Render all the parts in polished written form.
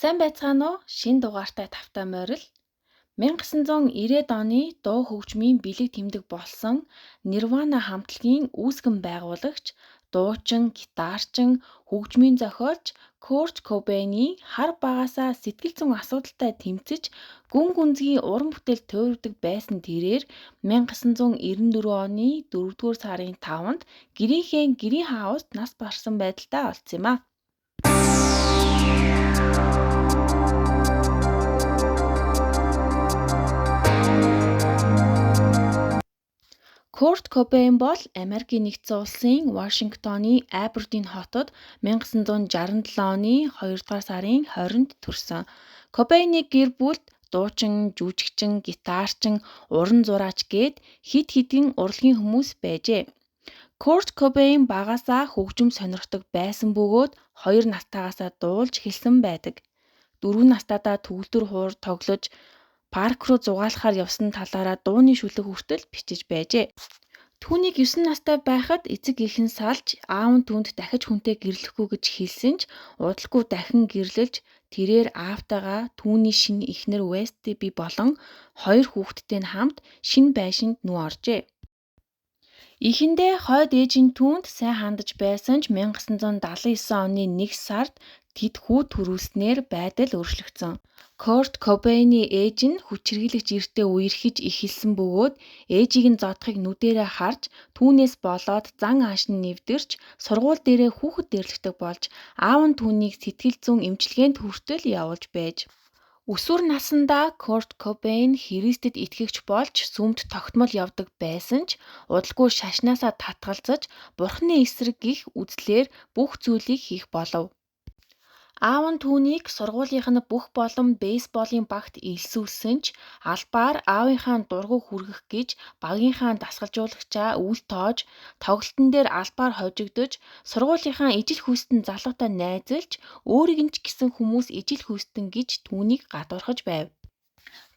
Сайн байцгаана уу? Шинэ дугаартай тавтай морил. 1990-ад оны дуу хөгжмийн бэлэг тэмдэг болсон Nirvana хамтлагийн үүсгэн байгуулагч, дуучин, гитарчин, хөгжмийн зохиолч Курт Кобейны хар багаасаа сэтгэл зүйн асуудалтай тэмцэж, гүн гүнзгий уран бүтээл туурвидаг байсан тэрээр 1994 оны 4-р сарын 5-нд гэрийнхээ грин хауст нас барсан байдалтай олдсон юм а. Курт Кобейн бол Америкийн Нэгдсэн Улсын Вашингтоны Абердин хотод 1967 оны 2-р сарын 20-нд төрсөн. Кобейны гэр бүлд дуучин, жүжигчин, гитарчин, уран зураач гээд хэд хэдэн урлагийн хүмүүс байжээ. Курт Кобейн багасаа хөгжим сонирхдог байсан бөгөөд 2 настайгаасаа дуулж эхэлсэн байдаг. 4 настайдаа төгөлдөр хуур тоглож парк руу зугаалахаар явсан талаараа дууны шүлэг хүртэл бичиж байжээ. Түүнийг 9 настай байхад эцэг эх нь салж, аав нь түүнд дахиж хүнтэй гэрлэхгүй гэж хэлсэн ч удалгүй дахин гэрлэж, тэрээр аавтайгаа түүний шинэ эхнэр Вести Би болон хоёр хүүхэдтэй нь хамт шинэ байшинд нүү оржээ. Эхэндээ хойд ээж нь түүнд сайн хандаж байсан ч 1979 оны 1 сард тэд хүү төрүүлснээр байдал өөрчлөгдсөн. Курт Кобейны ээж нь хүчирхийлэгч эртээ үерхэж эхэлсэн бөгөөд ээжийг нь зодохыг нүдээрээ харж, түүнээс болоод зан ааш нь нэвдэрч, сургууль дээрээ хүүхэд дээрлэхдэг болж, аав нь түүнийг сэтгэл зүйн эмчилгээнд хүртэл явуулж байж. Өсвөр насндаа Курт Кобейн Христэд итгэгч болж сүмд тогтмол явдаг байсан ч удалгүй шашнаасаа татгалзаж, Бурханы эсрэг гэх үзлээр бүх зүйлийг хийх болов. Аав нь түүнийг сургуулийнх нь бүх болон бейсболын багт элсүүлсэн ч албаар аавынхаа дургуй хүргэх гэж багийнхаа дасгалжуулагчаа үл тоож, тоглолтон дээр албаар хожигдож, сургуулийнхаа ижил хүйстэн залуутай найзалж, өөрийг нь ч гэсэн хүмүүс ижил хүйстэн гэж түүнийг гадуурхаж байв.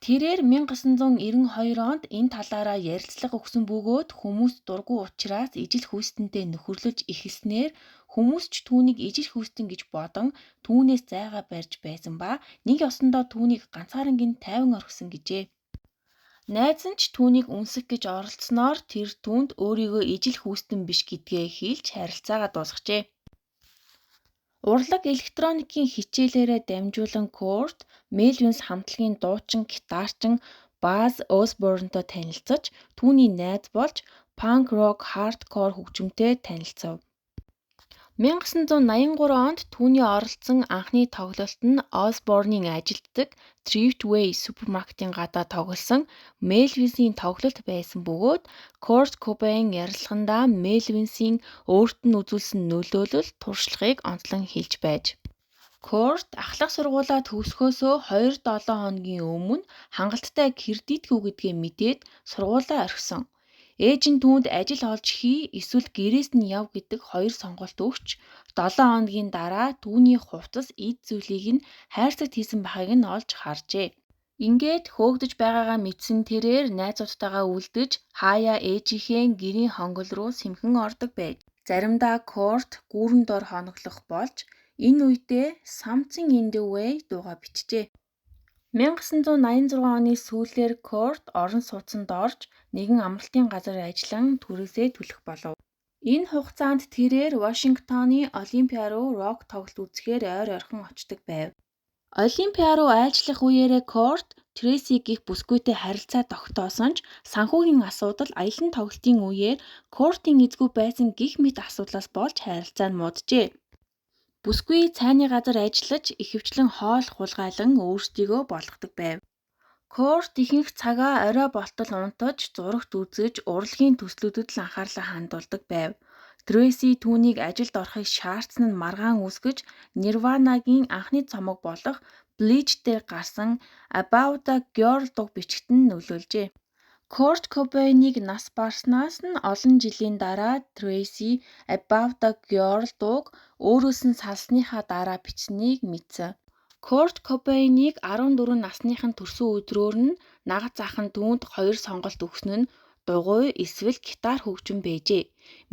Тэрээр 1992 онд энэ талаараа ярилцлага өгсөн бөгөөд хүмүүст дургүй учраас ижил хүйстэнтэй нөхөрлөж эхэлснээр хүмүүс ч түүнийг ижил хүйстэн гэж бодон түүнээс зайгаа барьж байсан ба нэг ёсондоо түүнийг ганцаарангийн тайван орхисон гэжээ. Найз нь ч түүнийг үнсэх гэж оролдсноор тэр түүнд өөрийгөө ижил хүйстэн биш гэдгээ хэлж харилцаагаа дуусгажээ. Урлаг электроникийн хичээлээрээ дамжуулан Курт Melvins хамтлагийн дуучин, гитарчин Базз Осборнтой танилцаж, түүний найз болж панк рок, хардкор хөгжимтэй танилцав. 1983 онд түүний оролцсон анхны тоглолт нь Осборнын ажилддаг Thriftway супермаркетын гадаа тоглосон Melvins-ийн тоглолт байсан бөгөөд Курт Кобейн ярилцлагандаа Melvins-ийн өөрт нь үзүүлсэн нөлөөлөл, туршлагыг онцлон хэлж байж. Курт ахлах сургуулиа төгсөхөөсөө 2-7 хоногийн өмнө хангалттай кредитгүй гэдгээ мэдээд сургуулиа орхисон. Ээж нь түүнд ажил олж хий эсвэл гэрээс нь яв гэдэг хоёр сонголт өгч, 7 хоногийн дараа түүний хувцас, эд зүйлийг нь хайрцагт хийсэн байхыг нь олж харжээ. Ингээд хөөгдөж байгаагаа мэдсэн тэрээр найзуудтайгаа үлдэж, хаяа ээжийнхээ гэрийн хонгол руу сэмхэн ордог байж. Заримдаа Курт гүүрэн дор хоноглох болж, энэ үедээ Something in the Way дуугаа бичжээ. 1986 оны сүүлээр Курт орон сууцанд орж, нэгэн амралтын газар ажиллан түрээсээ төлөх болов. Энэ хугацаанд тэрээр Вашингтоны Олимпиа руу рок тоглолт үзэхээр ойр ойрхон очдог байв. Олимпиа руу айлчлах үеэрээ Курт Трейси гэх бүсгүйтэй харилцаа тогтоосон ч санхүүгийн асуудал, аялан тоглолтын үеэр Куртын эзгүй байсан гэх мэт асуудлаас болж харилцаа нь мууджээ. Бүсгүй цайны газар ажиллаж, ихэвчлэн хоол хулгайлан өөрсдийгөө болгодог байв. Курт ихэнх цагаа орой болтол унтаж, зурагт үзэж, урлагийн төслүүдэд л анхаарлаа хандуулдаг байв. Трейси түүнийг ажилд орохыг шаардсан нь маргаан үүсгэж, Nirvana-гийн анхны цомог болох Bleach дээр гарсан About a Girl дууг бичихэд нь нөлөөлжээ. Курт Кобейныг нас барснаас нь олон жилийн дараа Трейси About a Girl дууг өөрөөс нь салсныхаа дараа бичсэнийг мэдсэн. Курт Кобейныг 14 насных нь төрсөн өдрөөр нь нагаз ах нь түүнд хоёр сонголт өгсөн нь дугуй эсвэл гитар хөгжим байжээ.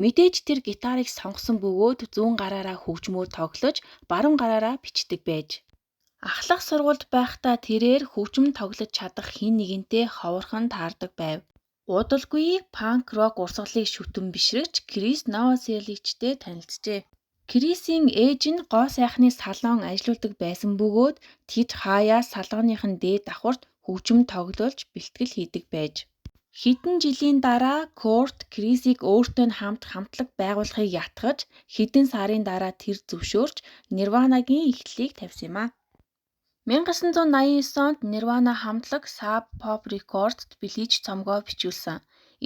Мэдээж тэр гитарыг сонгосон бөгөөд зүүн гараараа хөгжмөө тоглож, баруун гараараа бичдэг байж. Ахлах сургуульд байхдаа тэрээр хөгжим тоглож чадах хэн нэгэнтэй ховорхон таардаг байв. Удалгүй панк рок урсгалыг шүтэн бишрэгч Крис Новоселичтэй танилцжээ. Крисийн ээж нь гоо сайхны салон ажиллаулдаг байсан бөгөөд тэд хаяа салоных нь дээд давхарт хөгжим тоглуулж бэлтгэл хийдэг байж. Хэдэн жилийн дараа Курт Крисийг өөртөө нь хамт хамтлаг байгуулахыг ятгаж, хэдэн сарын дараа тэр зөвшөөрч Нирванагийн эхлэлийг тавьсан юм а. 1989 онд Nirvana хамтлаг Sub Pop Records-д Bleach цомгоо бичүүлсэн.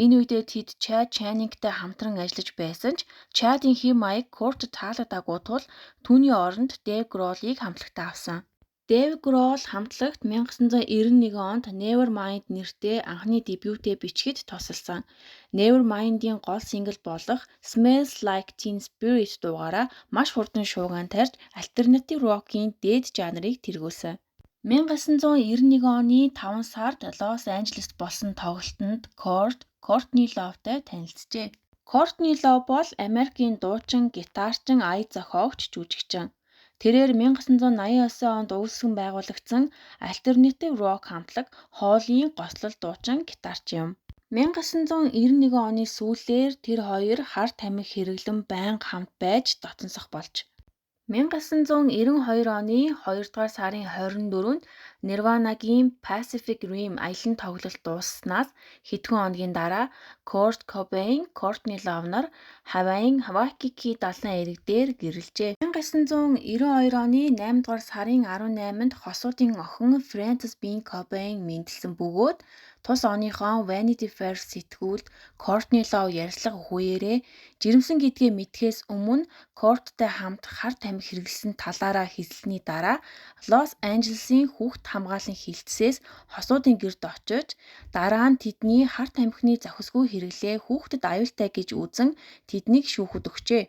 Энэ үедээ тэд Chad Channing-тай хамтран ажиллаж байсан ч Chad-ын хэв маяг Kurt-д таалагдаагүй тул түүний оронд Dave Grohl-ыг хамтлагтаа авсан. Dave Grohl хамтлагт 1991 онд Nevermind нэртэй анхны дебютээ бичихэд тусалсан. Nevermind-ийн гол сингл болох Smells Like Teen Spirit дуугаараа маш хурдан шуугиан тарьж альтернатив рокийн дээд жанрыг тэргүүлсэн. 1991 оны 5 сард Лос Анжелест болсон тоглолтод Kurt Courtney Love-тай танилцжээ. Courtney Love бол Америкийн дуучин, гитарчин, ая зохиогч, жүжигчин. Тэрээр 1989 онд үүсгэн байгуулагдсан альтернатив рок хамтлаг Hole-ийн гоцлол дуучин, гитарч юм. 1991 оны сүүлээр тэр хоёр хар тамхи хэрэглэн байнга хамт байж дотносох болж. 1992 оны 2 дугаар сарын 24-нд Nirvana-гийн Pacific Rim аялан тоглолт дууссанаас хэдхэн хоногийн дараа Kurt Cobain, Courtney Love нар Хавайн Waikiki далайн эрэг дээр гэрлэжээ. 1992 оны 8 дугаар сарын 18-нд хосуудын охин Frances Bean Cobain мэндэлсэн бөгөөд тус оныхоо Vanity Fair сэтгүүлд Courtney Love ярилцлага өгөх үеэрээ жирэмсэн гэдгээ мэдэхээс өмнө Kurt-тай хамт хар тамхи хэрэглэсэн талаараа хэлсэний дараа Лос Анжелесын хүүхэд хамгаалан хилдсээс хосуудын гэрт очиж, дараа нь тэдний хар тамхины зохисгүй хэрэглээ хүүхдэд аюултай гэж үзэн тэднийг шүүхэд өгчээ.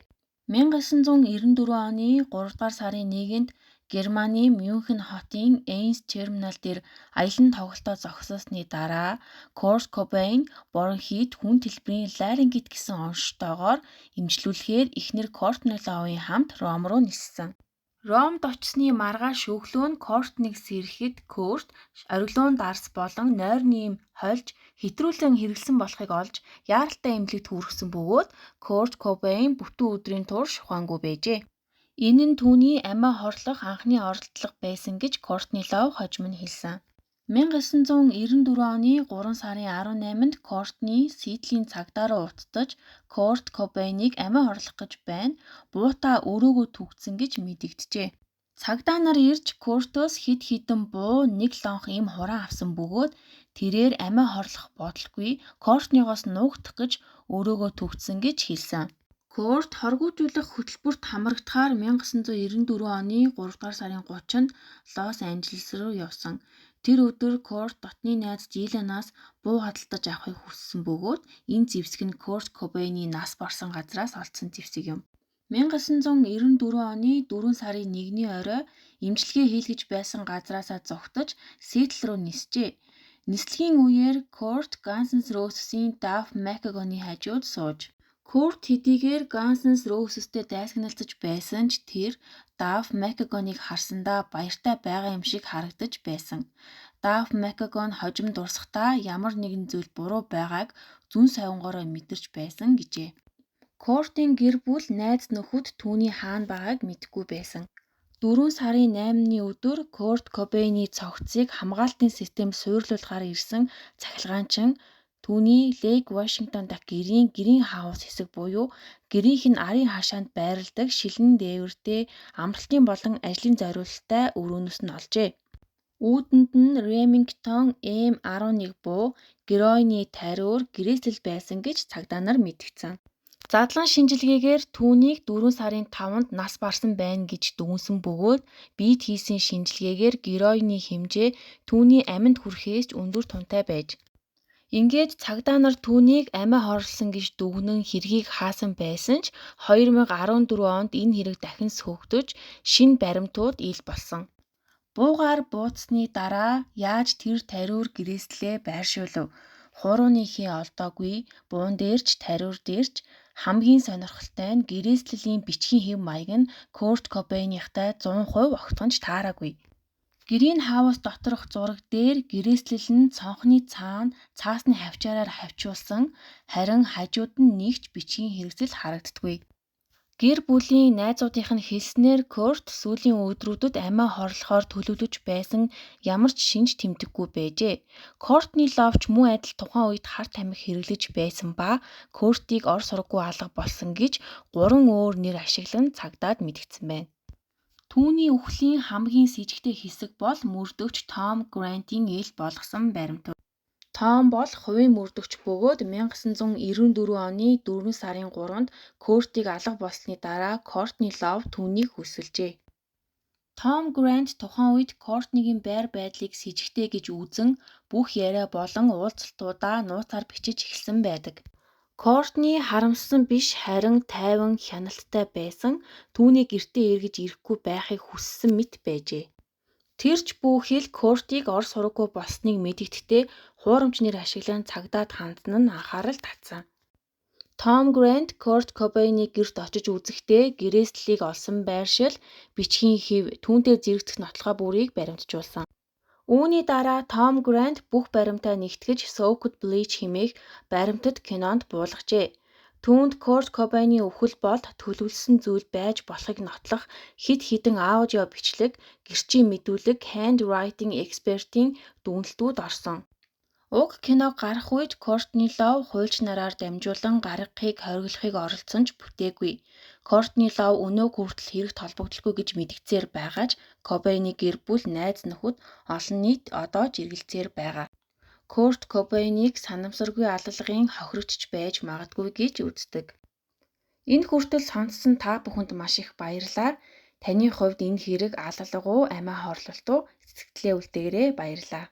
1994 оны 3 дугаар сарын 1-нд Германы Мюнхен хотын Эйнс терминал дээр аялан тоглолтоо зогсоосны дараа Kurt Cobain бронхит хүн дэлбэрийн ларингит гэсэн онцлогоор эмчлүүлэхээр эхнэр Courtney Love-ын хамт Ром руу ниссэн. Ромд очсны маргааш өглөө нь Courtney-г сэрэхэд Kurt ориглон дарс болон нойрны эм хольж хэтрүүлэн хэрэглэсэн болохыг олж яаралтай эмнэлэгт хүргэсэн бөгөөд Kurt Cobain бүтэн өдрийн турш ухаангүй байжээ. Энэ нь түүний амиа хорлох анхны оролдлого байсан гэж Courtney Love хожим нь хэлсэн. 1994 оны 3 сарын 18-нд Courtney Сиэтлийн цагдаа руу уцтаж Kurt Cobain-ыг амиа хорлох гэж байна, буутаа өрөөгөө түгжсэн гэж мэдэгджээ. Цагдаа нар ирж Kurt-өөс хэд хэдэн буу, нэг лонх эм хураан авсан бөгөөд тэрээр амиа хорлох бодолгүй Courtney-гоос нуугдах гэж өрөөгөө түгжсэн гэж хэлсэн. Kurt хоргиужуулах хөтөлбөрт хамрагдахаар 1994 оны 3 дугаар сарын 30-нд Лос Анжелес руу явсан. Тэр өдөр Kurt дотны найз Диланаас буу хадгалж авахыг хүссэн бөгөөд энэ зэвсэг нь Kurt Cobain-ы нас барсан газраас олдсон зэвсэг юм. 1994 оны 4 сарын 1-ний орой эмчилгээ хийлгэж байсан газраасаа зугтаж Сиэтл руу нисжээ. Нислэгийн үеэр Kurt Guns N' Roses-ийн Duff McKagan-ы хажууд сууж. Kurt хэдийгээр Guns N' Roses-тэй дайсагналцаж байсан ч тэр Duff McKagan-ыг харсандаа баяртай байгаа юм шиг харагдаж байсан. Duff McKagan хожим дурсахдаа ямар нэгэн зүйл буруу байгааг зөн совингоороо мэдэрч байсан гэжээ. Kurt-ийн гэр бүл, найз нөхөд түүний хаана байгааг мэдэхгүй байсан. 4 сарын 8-ны өдөр Kurt Cobain-ы цогцыг хамгаалтын систем суйрлуулахаар ирсэн цахилгаанчин түүний Лейк Вашингтон дахь гэрийн грин хаус хэсэг буюу гэрийнх нь арын хашаанд байрладаг шилэн дээвэртэй амралтын болон ажлын зориулалттай өрөөнөөс нь олжээ. Үүдэнд нь Remington M11 буу героины тариур гэрээсэл байсан гэж цагдаа нар мэдгдсэн. Задлан шинжилгээгээр түүнийг 4 сарын 5-нд нас барсан байна гэж дүгнэсэн бөгөөд бид хийсэн шинжилгээгээр героины хэмжээ түүний амьд хүрэхээс ч өндөр тунтай байж. Ингээд цагдаа нар түүнийг амиа хорлосон гэж дүгнэн хэргийг хаасан байсан ч 2014 онд энэ хэрэг дахин сөхөгдөж шинэ баримтууд ил болсон. Буугаар бууцсны дараа яаж тэр тариур гэрээслээ байршуулав? Хурууны хий олдоогүй, буун дээр ч тариур дээр ч хамгийн сонирхолтой нь гэрээслэлийн бичгийн хэв маяг нь Kurt Cobain-ийнхтай 100% огтхон ч таараагүй. Грин хаус доторх зураг дээр гэрээслэл нь цонхны цаана цаасны хавчаараар хавчуулсан, харин хажууд нь нэг ч бичгийн хэрэгсэл харагддаггүй. Гэр бүлийн найзуудынх нь хэлснээр Курт сүүлийн өдрүүдэд амиа хорлохоор төлөвлөж байсан ямар ч шинж тэмдэггүй байжээ. Кортни Лов ч мөн адил тухайн үед хар тамхи хэрэглэж байсан ба Куртыг ор сураггүй алга болсон гэж 3 өөр нэр ашиглан цагдаад мэдэгдсэн байна. Түүний үхлийн хамгийн сэжигтэй хэсэг бол мөрдөгч Том Грантын эл болгосон баримт. Том бол хувийн мөрдөгч бөгөөд 1994 оны 4 сарын 3-нд Куртыг алга болсны дараа Кортни Лов түүнийг хөлсөлжээ. Том Грант тухайн үед Кортнигийн байр байдлыг сэжигтэй гэж үзэн бүх яриа болон уулзалтуудаа нууцаар бичиж эхэлсэн байдаг. Кортни харамссан биш, харин тайван хяналттай байсан, түүний гэртээ эргэж ирэхгүй байхыг хүссэн мэт байжээ. Тэр ч бүхэл Куртыг ор сураггүй болсныг мэдэгдэхдээ хуурамч нэр ашиглан цагдаад хандсан нь анхаарал татсан. Том Грант Курт Кобейны гэрт очиж үзэхдээ гэрээслэлийг олсон байршил, бичгийн хэв, түүнтэй зэрэгцэх нотолгоо бүрийг баримтжуулсан. Үүний дараа Том Грант бүх баримтаа нэгтгэж Soaked Bleach хэмээх баримтат кинонд буулгажээ. Түүнд Курт Кобейны үхэл бол төлөвлөсөн зүйл байж болохыг нотлох хэд хэдэн аудио бичлэг, гэрчийн мэдүүлэг, handwriting экспертийн дүгнэлтүүд орсон. Уг кино гарах үед Кортни Лов хуульч нараар дамжуулан гаргахыг хориглохыг оролдсон ч бүтээгүй. Кортни Лов өнөөг хүртэл хэрэгт холбогдолгүй гэж мэдэгдсээр байгаа ч Кобейны гэр бүл, найз нөхөд олон нийт одоо ч эргэлзсээр байгаа. Курт Кобейныг санамсаргүй алалгын хохирогч байж магадгүй гэж үздэг. Энэ хүртэл сонссон та бүхэнд маш их баярлалаа. Таны хувьд энэ хэрэг алалга уу, амиа хорлолт уу? Сэтгэлдээ үлдээгээрэй. Баярлалаа.